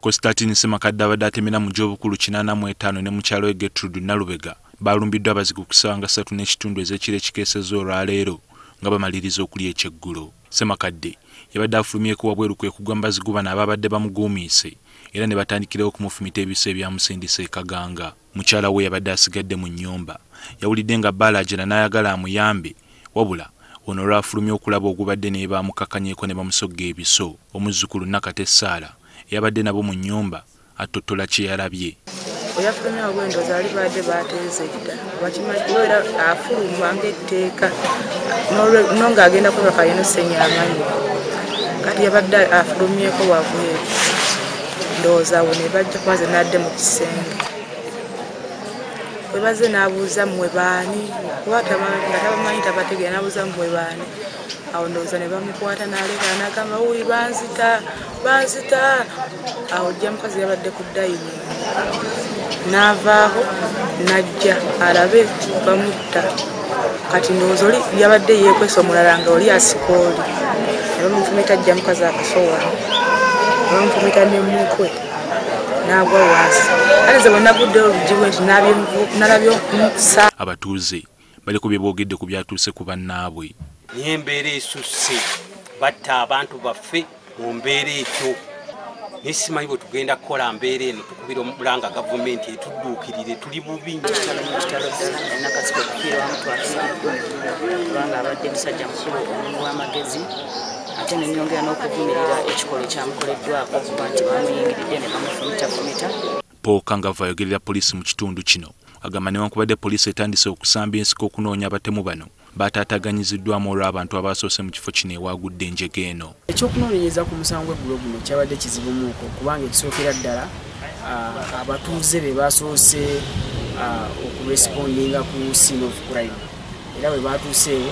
Constantine Ssemakadde abadde atemera mu gy'obukulu 85 ne mukyala we Gertrude Nalubega balumbiddwa abazigu ku ssaawa nga 3:30 ez'ekiro ekikeesezza olwaleero nga bamaliriza okulya ekyeggulo. Ssemakadde yabadde afulumyeko wabweru kwe kugwa mu bazigu bano ababadde bamuguumiise era ne batandikirawo okumufumita ebiso ebyamusindise e Kaganga. Mukyala we yabadde asigadde mu nnyumba yawulidde nga baalajana n'ayagala amuyambe, wabula ono olwafulumye okulaba ogubadde ne baamukakanyeko ne bamusogga ebiso. Omuzzukulu Nakate Saala yabadde nabo mu nnyumba attottola kye yalabye. Oyafulumye wabweru zaali badde bateeze dda bakimanyi era afuluma ng'etteeka ng'agenda kwebaka yeno senya amanyi kati yabadde afulumyeko wabweru ndowooza awo ne bajja kubanze n'adde mu kisenge bwe bazze n'abuuza mmwe baani kuba nga tabamanyi tabategeera n'abuuza mmwe baani awo ndowooza ne bamukwata n'aleka n'agamba wuuyi banzita banzita. Awo ojja mukazi yabadde ku dining n'avaaho n'ajja alabe bamutta kati ndowooza oli yabadde yeekwesa omulala nga oli asika oli ne bamufumita ajja mukazi akasowa ne bamufumita n'emutwe n'agwa wansi. Kale nze bwe naguddeyo oluggi bwe nti nalabye omusa. Abatuuze baliko bye boogedde ku byatuuse ku bannaabwe. Naye embeera esusse, batta abantu baffe mu mbeera etyo. Naye simanyi bwe tugenda kukola mbeera eno, tukubira omulanga gavumenti etudduukirire, tuli bubi nnyo. Kitalo mu kitalo ddala, Nakasiko okufiira wamu twafiiriddwa kubanga abadde musajja mukulu omuntu w'amagezi, ate ne nnyongera n'okuvumirira ekikolwa ekyamukoleddwako okuba nti bamuyingiridde ne bamufumitafumita. Paul Kangava ayogerera poliisi mu kitundu kino agamba newankubadde poliisi etandise okusamba ensiko okunoonya abatemu bano bataataganyiziddwamu olw'abantu abasoose mu kifo kino ewaagudde enjega eno. Ekyokunoonyereza ku musango gw'eggulo guno kyabadde kizibu muko kubanga ekisookera ddala abatuuze be basoose okurespondinga ku scene of crime, era bwe batuuseewo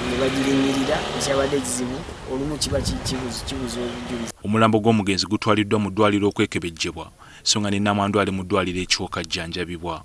ne bagirinnyirira ekyabadde kizibu olumu kiba kibuza obujulizi. Omulambo gw'omugenzi gutwaliddwa mu ddwaliro okwekebejjebwa so nga ne nnamwandu ali mu ddwaliro e Kiwoko ajjanjabibwa.